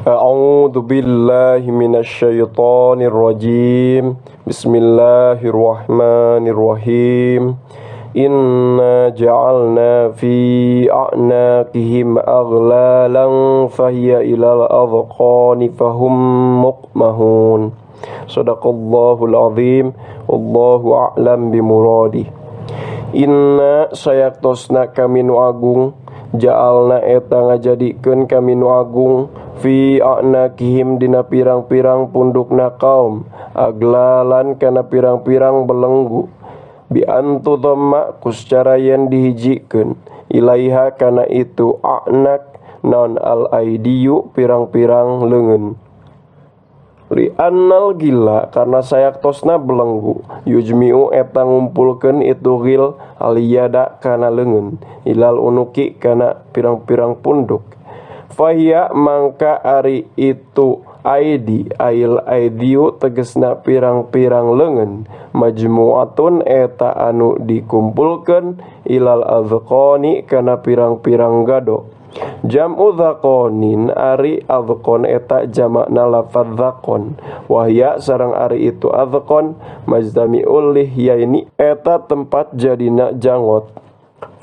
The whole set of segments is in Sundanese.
A'udzu billahi minasyaitonir rajim. Bismillahirrahmanirrahim. Inna ja'alna fi a'naqihim aghlalan fahiya ilal adqani fahum muqmahun. Sadaqallahul azim. Wallahu a'lam bimuradih. Inna sayaktosna kami nu agung, ja'alna eta ngajadikeun kami nu agung, fi a'naqihim dina pirang-pirang pundukna kaum, aglalan kana pirang-pirang belenggu, bi antu dhamma kuscara yen dihijikeun ilaiha kana itu a'nak non al aidiyu pirang-pirang leungeun. Li annal gila karena sayaktosna belenggu yujmi'u eta ngumpulkeun itu gil aliyada kana leungeun ilal unuki kana pirang-pirang punduk. Fahiya mangka ari itu aidi ail aidiyu tegesna pirang-pirang leungeun majmu'atun eta anu dikumpulkeun ilal azqani kana pirang-pirang gado. Jam'u dzaqonin ari azqon eta jamakna lafadz dzaqon wahya sareng ari itu azqon majtami'ul lihyaini eta tempat jadina jangot.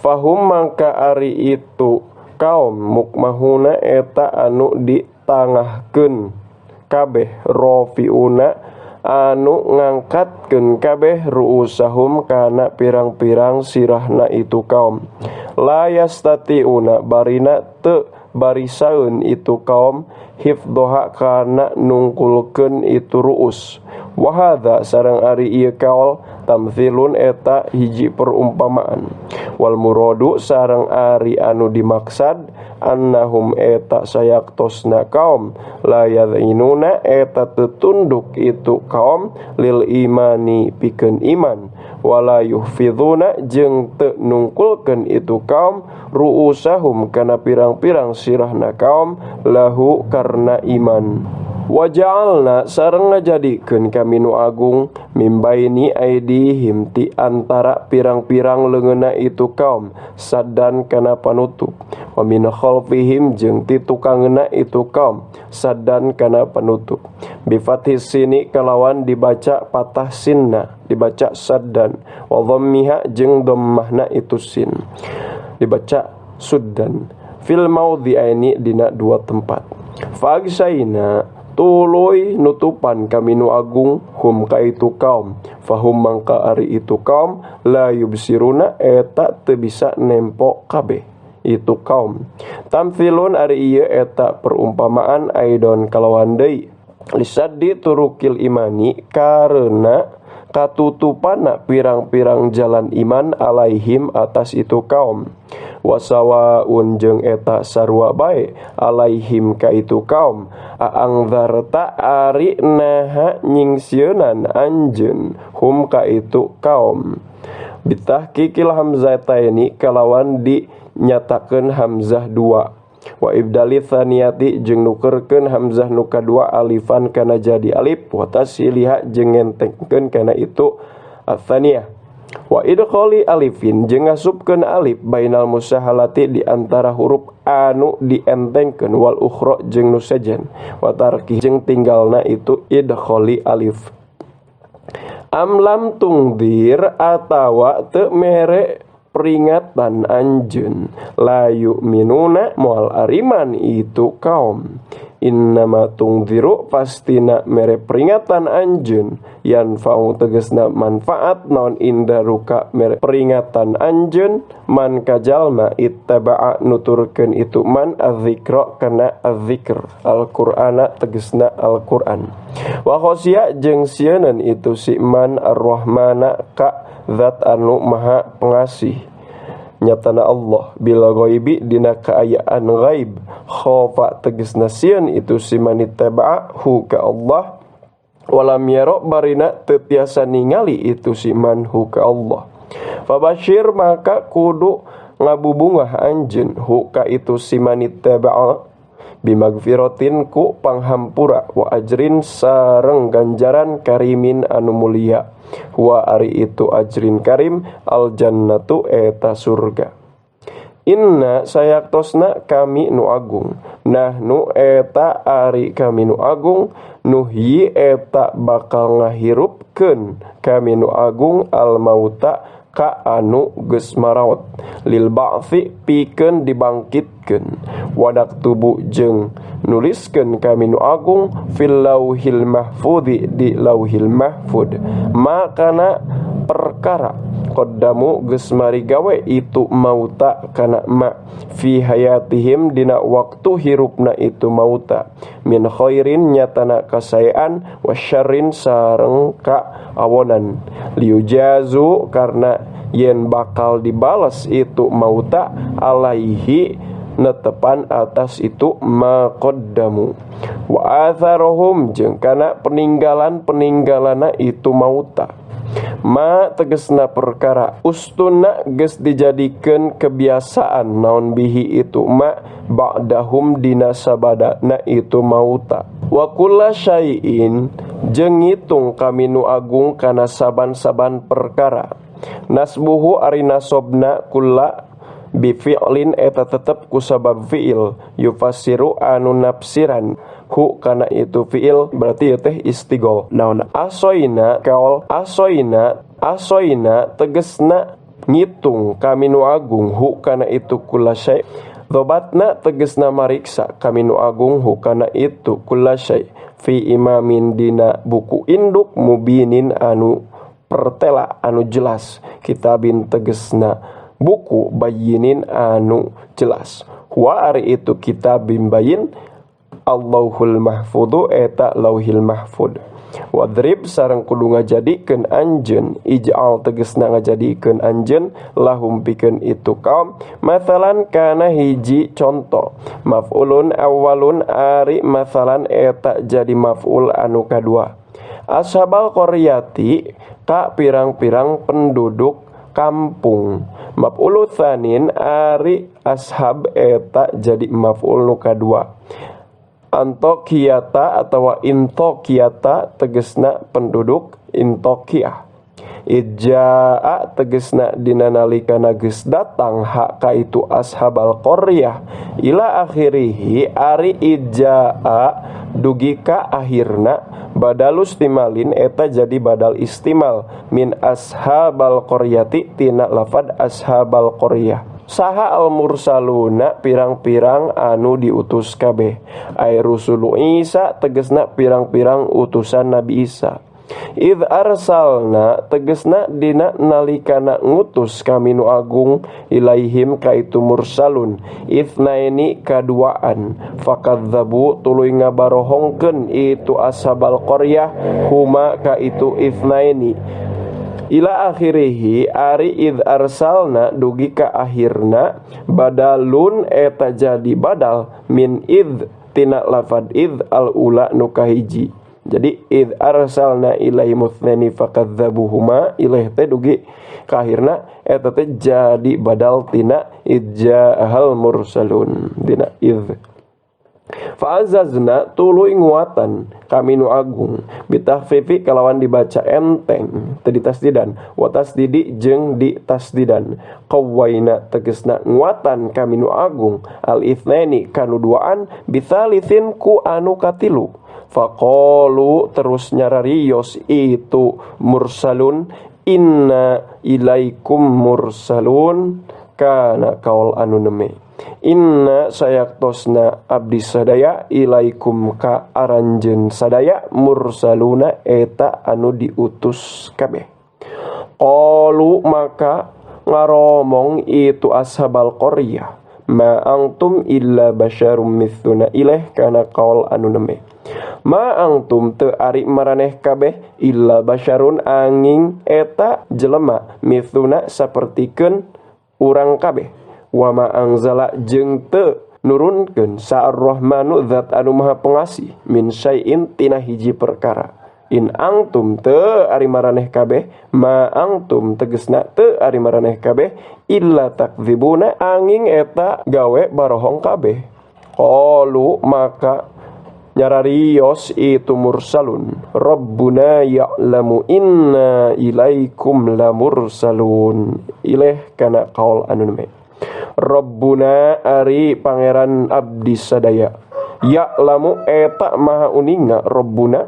Fahum mangka ari itu kaum mukmahuna eta anu ditangahkeun kabeh rofiuna anu ngangkatkeun kabeh ruusahum kana pirang-pirang sirahna itu kaum. La yastatiuna barina teu barisaeun itu kaum hifdhoha kana nungkulkeun itu ruus. Wa hadza sareng ari ieu kaul tamthilun eta hiji perumpamaan. Wal muradu sareng ari anu dimaksad annahum eta sayaktosna kaum la yadhinuna eta teu tunduk itu kaum lil imani pikeun iman wala yuhfizuna jeung teu nungkulkeun itu kaum ruusahum kana pirang-pirang sirahna kaum lahu karena iman. Wa ja'alna sareng ngajadikeun kami nu agung mimbaini aidihim ti antara pirang-pirang leungeunna itu kaum saddan kana panutup wa min khalfihim jeung ti tukangeuna itu kaum saddan kana panutup. Bi fathis sini kalawan dibaca patah sinna dibaca saddan wa dhammiha jeung dhammahna itu sin dibaca suddan fil maudhi'aini dina dua tempat. Fagsaina tuluy nutupan kami nu agung hum ka itu kaum fahum mangka ari itu kaum la yubsiruna eta teu bisa nempo kabeh itu kaum. Tamthilun ari ieu eta perumpamaan aidon kalawan deui lisaddi turukil imani karena katutupana pirang-pirang jalan iman alaihim atas itu kaum. Wasawaun jeung eta sarua bae alaihim ka itu kaum aangdzarta ari naha nyingsieunan anjeun hum ka itu kaum. Bitahqiqil hamzataini kalawan dinyatakeun hamzah dua wa ibdali tsaniyati jeung nukerkeun hamzah nu kadua alifan kana jadi alif wa tasiliha jeung ngentengkeun kana itu atsaniyah wa idkhali alifin jeung ngasupkeun alif bainal musahalati di antara huruf anu dientengkeun wal ukhra jeung nu sejen wa tarki jeung tinggalna itu idkhali alif. Am lam tungdir atawa teu mere peringatan anjeun la yu'minuna moal ariman itu kaum. Innama tungdiru pastina mere peringatan anjeun yanfa'u tegesna manfaat naon indaruka mere peringatan anjeun man kajalma ittaba'a nuturkeun itu man azzikra kana azzikr Al-Qur'ana tegesna Al-Qur'an. Wa khosya jeung sieuneun itu si man ar-Rahmana ka zat anu maha pengasih nyatana Allah bila ghaibi dina kaayaan ghaib khofa tegesna sieun itu si man ittaba'a hu ka Allah walam yara barina teu tiasa ningali itu si man hu ka Allah. Fabashir maka kudu ngabubungah anjeun hu ka itu si man ittaba'a bimagfiratin ku panghampura wa ajrin sareng ganjaran karimin anu mulia. Wa ari itu ajrin karim al jannatu eta surga. Inna sayaktosna kami nu agung nahnu eta ari kami nu agung nuhyi eta bakal ngahirupkeun kami nu agung al mauta ka anu geus maraot lil ba'tsi pikeun dibangkitkeun wanaktubu jeung nuliskeun kami nu agung fil lauhil mahfudzi di lauhil mahfud makana perkara qaddamu geus marigawe itu mauta kana ma fi hayatihim dina waktu hirupna itu mauta min khairin nyatana kasaean wa syarrin sareng ka awonan liujazu karena yen bakal dibalas itu mauta alaihi netepan atas itu ma qaddamu wa atharohum jeung kana peninggalan-peninggalana itu mauta ma tegesna perkara ustuna geus dijadikeun kebiasaan naon bihi itu ma ba'dahum dina sabadana itu mauta wa kulla syai'in jeung ngitung kami nu agung kana saban-saban perkara nasbuhu ari nasobna kulla bi fi'lin eta tetep ku sabab fi'il yufassiru anu nafsiran hu kana itu fi'il berarti ieu teh istighol naon asoina kaol asoina asoina tegesna ngitung kami nu agung hu kana itu kula syai dhobatna tegesna mariksa kami nu agung hu kana itu kula syai fi imamin dina buku induk mubinin anu pertela anu jelas kitabin tegesna buku bayinin anu jelas wa ari itu kitabin bayin Allahul mahfudhu eta lauhil mahfud wadrib sareng kudu ngajadikeun anjeun ij'al tegesna ngajadikeun anjeun lahum pikeun itu kaum mathalan kana hiji conto maf'ulun awwalun ari mathalan eta jadi maf'ul anu kadua ashabal qaryati ka pirang-pirang penduduk kampung maf'ulu tsanin ari ashab eta jadi maf'ul nu kadua Antokiyata atau intokiyata tegesna penduduk Intokiyah Ijaa tegesna dina nalikana geus datang hak ka itu ashabal qaryah ila akhirihi ari ijaa dugi ka akhirna badalus istimalin eta jadi badal istimal min ashabal qaryati tina lafad ashabal qaryah saha al mursaluna pirang-pirang anu diutus kabeh ay rusulu Isa tegesna pirang-pirang utusan Nabi Isa id arsalna tegesna dina nalikana ngutus kami nu agung ilaihim ka itu mursalun itsnaini kaduaan fakadzabu tuluy ngabarohongkeun itu ashabal qaryah huma ka itu itsnaini ila akhirihi ari id arsalna dugi ka akhirna badalun eta jadi badal min id tina lafad id al ula nu kahiji. Jadi id arsalna ilaihim itsnaini fakadzabuhuma ilaih teh dugi ka akhirna eta teh jadi badal tina id ja'al mursalun tina id. Fa'azazna tuluy nguatan kami nu agung bitahfifi kalawan dibaca enteng teu ditasdidan wa tasdidi jeung ditasdidan qawaina tegesna nguatan kami nu agung al itsnaini kanu duaan bitsalitsin ku anu katilu faqalu terus nyararios itu mursalun inna ilaikum mursalun kana kaul anu neme inna sayaktosna abdi sadaya ilaikum ka aranjeun sadaya mursaluna eta anu diutus kabeh. Qalu maka ngaromong itu ashabal qaryah ma antum illa basyarum mithluna ilaih kana kaul anu neme ma antum teu ari maraneh kabeh illa basyarun anging eta jelema mithluna sapertikeun urang kabeh wa ma anzala jeung teu nurunkeun sa ar-rahmanu zat anu maha pengasih min syai'in tina hiji perkara in antum teu ari maraneh kabeh ma antum tegesna teu ari maraneh kabeh illa takdzibuna anging eta gawe barohong kabeh. Qalu maka nyararios itu mursalun rabbuna ya'lamu inna ilaikum lamursalun ilaih kana qaul anu neme Rabbuna ari pangeran abdi sadaya ya'lamu eta maha uninga Rabbuna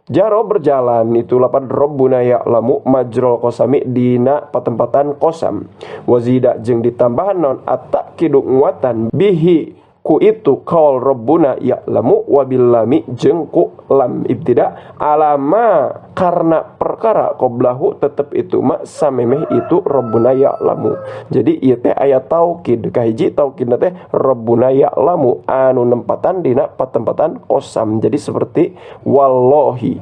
jaro berjalan itu lapan Rabbuna ya'lamu majrol qasami dina patempatan qasam wazida jeung ditambahan non at-ta'kidu nguatan bihi ku itu qaul Rabbuna ya'lamu wabillami jeung ku lam ibtida alama karena perkara qoblahu tetep itu ma samemeh itu Rabbuna ya'lamu. Jadi ieu teh aya taukid kahiji taukidna teh Rabbuna ya'lamu anu nempatan dina patempatan qasam. Jadi seperti wallahi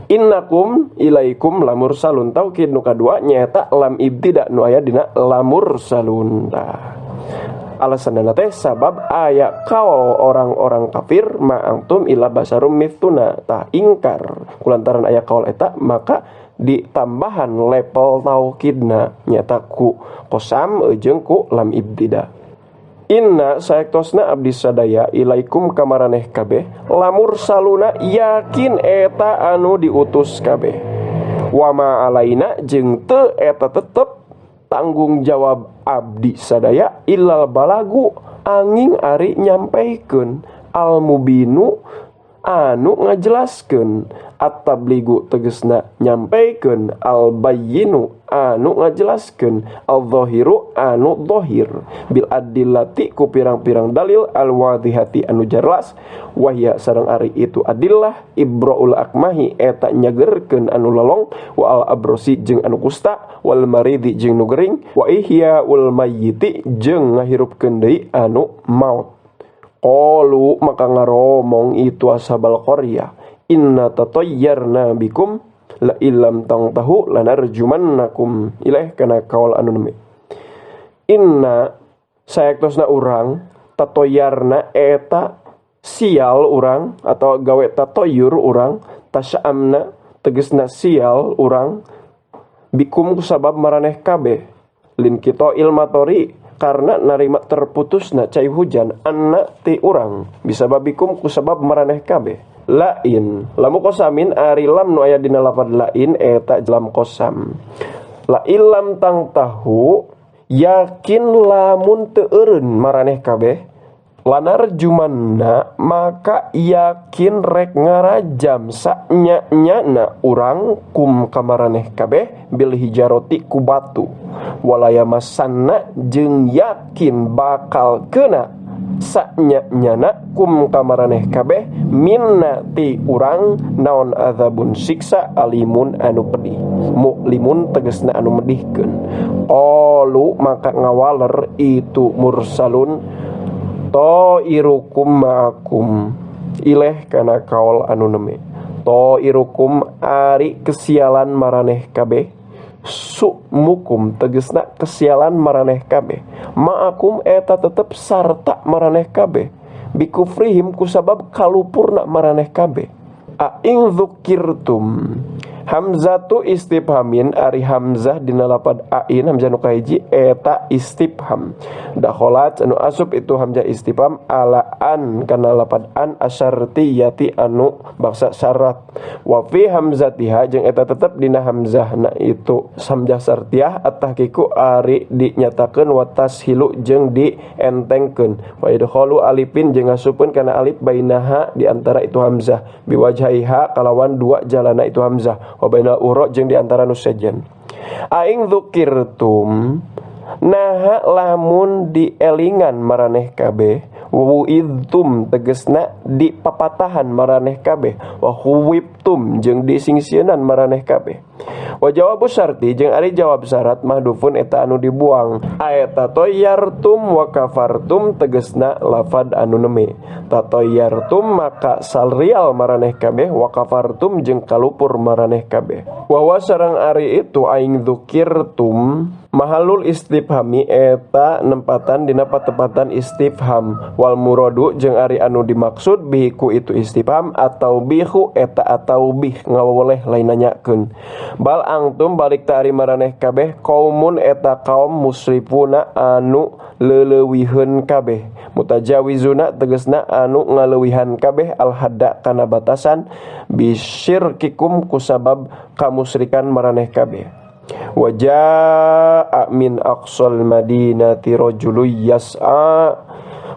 innakum ilaikum lamursalun taukid nu kadua nyaeta lam ibtida nu aya dina lamursalun. Tah alasanna teh sabab aya kaul orang-orang kafir ma antum illa basarum mithluna tah ingkar kulantaran aya kaul eta maka ditambahan level taukidna nyata ku qasam jeung ku lam ibtida. Inna saektosna abdi sadaya ilaikum kamaraneh kabeh lamursaluna yakin eta anu diutus kabeh wa ma alaina jeung teu eta tetep tanggung jawab abdi sadaya illal balagu angin ari nyampaikeun al mubinu anu ngajelaskeun at-tabligu tegesna nyampaikeun al bayyinu anu ngajelaskeun al zahiru anu zahir bil adillati ku pirang-pirang dalil al wadihati anu jelas wahya sareng ari itu adillah ibraul akmahi eta nyagerkeun anu lolong wa al abrosi jeung anu kusta wal maridi jeung nu gering wa ihyaul mayyiti jeung ngahirupkeun deui anu maut. Qalu maka ngaromong itu ashabal qaryah inna tatayyarna bikum la illam tangtahu lanarjumannakum ilaih kana kaul anu neme. Inna saektosna urang tatoyarna eta sial urang atau gawe tatoyur urang tasyamna tegesna sial urang bikum kusabab maraneh kabeh lin kita ilmatori karena narima terputusna cai hujan anna ti urang bisa babikum kusabab maraneh kabeh lain lamu kosamin ari lam nu aya dina lafad lain eta lam kosam la ilam tang tahu yakin lamun teu eureun maraneh kabeh lanarjumanna maka yakin rek ngarajam sanya-nyana urang kum kamaraneh kabeh bil hijaroti ku batu walayamasanna jeung yakin bakal kena sanya-nyana kum kamaraneh kabeh minna ti urang naon azabun siksa alimun anu pedih muklimun tegesna anu medihkeun. Qalu maka ngawaler itu mursalun ta'irukum ma'akum ileh kana kaul anu neme ta'irukum ari kesialan maraneh kabeh su'mukum tegesna kesialan maraneh kabeh ma'akum eta tetep sarta maraneh kabeh bikufrihim kusabab kalupurna maraneh kabeh a ing dzukirtum hamzatu istifhamin ari hamzah dina lapad ain hamzah nu kahiji eta istifham dakhalat anu asup itu hamzah istifham ala an kana lapad an asyartiyati anu bangsa syarat wa fi hamzatiha jeung eta tetep dina hamzahna itu hamzah syartiyah at-tahqiqu ari dinyatakeun wa tashilu jeung dientengkeun wa idkhalu alifin jeung ngasupkeun kana alif bainaha di antara itu hamzah biwajhaiha kalawan dua jalana itu hamzah wa bainal uro jeung di antara nu sejen. Aing dzukirtum naha lamun dielingan maraneh kabeh wuidtum tegesna dipapatahan maraneh kabeh wa huwibtum jeung disingsieunan maraneh kabeh wa jawabu syarti jeung ari jawab syarat mahdufun eta anu dibuang aeta tatayyartum wa kafartum tegesna lafad anu neme tatayyartum maka salrial maraneh kabeh wa kafartum jeung kalupur maraneh kabeh wa wa sareng ari itu aing dzukirtum mahalul istifhami eta nempatan dina patempatan istifham wal muradu jeung ari anu dimaksud bihiku itu istifham atau bihu eta atau bih ngawoleh lain nanyakeun bal angtum balik ta ari maraneh kabeh kaumun eta kaum musrifuna anu leleuwiheun kabeh mutajawizuna tegesna anu ngaleuwihan kabeh al hadda kana batasan bisyirkikum kusabab kamusrikan maraneh kabeh. Wa jaa min aqsal madinati rajulun yas'a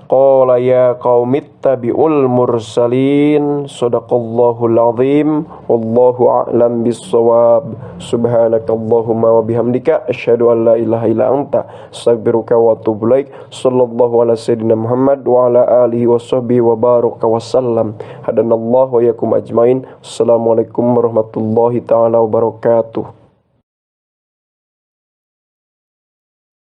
qala ya qaumittabi'ul mursalin. Sadaqallahul azim. Wallahu a'lam bissawab. Subhanakallahumma wa bihamdika asyhadu an la ilaha illa anta astaghfiruka wa atubu ilaik. Sallallahu ala sayyidina Muhammad wa ala alihi wa sahbihi wa baraka wa sallam. Hadanallahu wa yakum ajmain. Assalamualaikum warahmatullahi taala wabarakatuh.